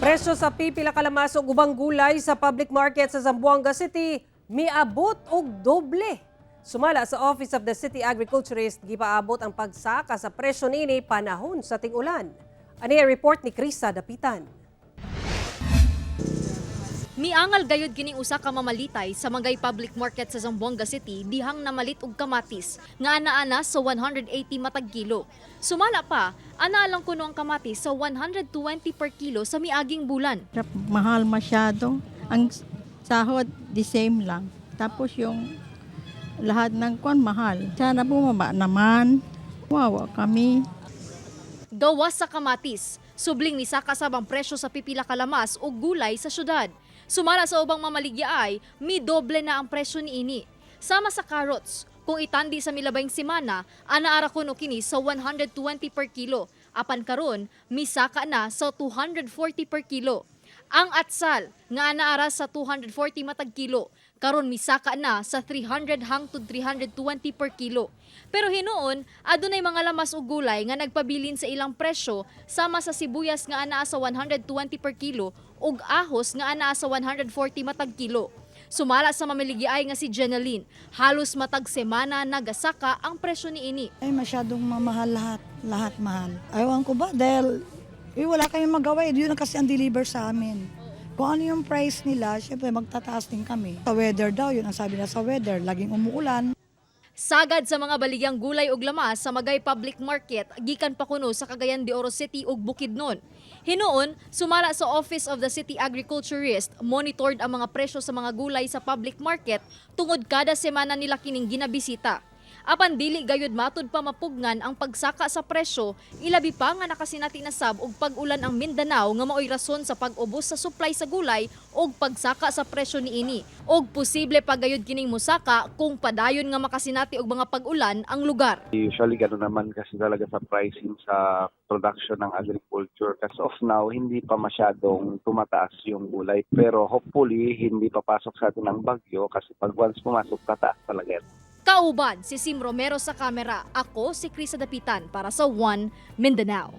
Presyo sa pipila ka lamas ug ubang gulay sa public market sa Zamboanga City miabot og doble. Sumala sa Office of the City Agriculturist, gipaabot ang pagsaka sa presyo nini panahon sa ting-ulan. Ani ang report ni Krista Dapitan. Miangal gayud kining usa ka mamalitay sa Magay Public Market sa Zamboanga City dihang namalit og kamatis nga ana-ana sa 180 matag kilo. Sumala pa, ana lang kuno ang kamatis sa 120 per kilo sa miaging bulan. Mahal masyado. Ang sahod, the same lang. Tapos yung lahat ng kwan, mahal. Sana bumaba naman. Wawa kami. Gawas sa kamatis, subling nisaka sab ang presyo sa pipila ka lamas o gulay sa syudad. Sumala sa ubang mamaligya ay, midoble na ang presyo niini. Sama sa carrots, kung itandi sa milabayng semana, ana-ara kuno kini sa 120 per kilo. Apan karon, misaka na sa 240 per kilo. Ang atsal, nga anaara sa 240 matag kilo, karon misaka na sa 300 hangtod 320 per kilo. Pero hinuon, adunay mga lamas ug gulay nga nagpabilin sa ilang presyo, sama sa sibuyas nga anaa sa 120 per kilo ug ahos nga anaa sa 140 matag kilo. Sumala sa mamiligyaay nga si Jeneline, halos matag semana nagasaka ang presyo niini. Ay, masyadong mamahal lahat. Lahat mahal. Ewan ko ba, dahil eh, wala kayong magawa eh. Yun ang kasi ang deliver sa amin. Kung ano yung price nila, syempre magtataas din kami. Sa weather daw, yun ang sabi na sa weather. Laging umuulan. Sagad sa mga baligyang gulay ug lamas sa Magay Public Market gikan pa kuno sa Cagayan de Oro City ug Bukidnon. Hinuon, sumala sa Office of the City Agriculturist, monitored ang mga presyo sa mga gulay sa public market tungod kada semana nila kining ginabisita. Apan dili gayud matud pa mapugnan ang pagsaka sa presyo, ilabi pa nga nakasinati na sab og pag-ulan ang Mindanao nga maoy rason sa pag-ubos sa supply sa gulay ug pagsaka sa presyo niini. Og posible pa gayud kining mosaka kung padayon nga makasinati og mga pag-ulan ang lugar. Usually, gano'n naman kasi talaga sa pricing sa production ng agriculture. As of now, hindi pa masyadong tumataas yung gulay. Pero hopefully, hindi papasok sa atin ang bagyo kasi pag once pumasok, tataas talaga yan. Kauban si Sim Romero sa kamera. Ako si Krisa Dapitan para sa One Mindanao.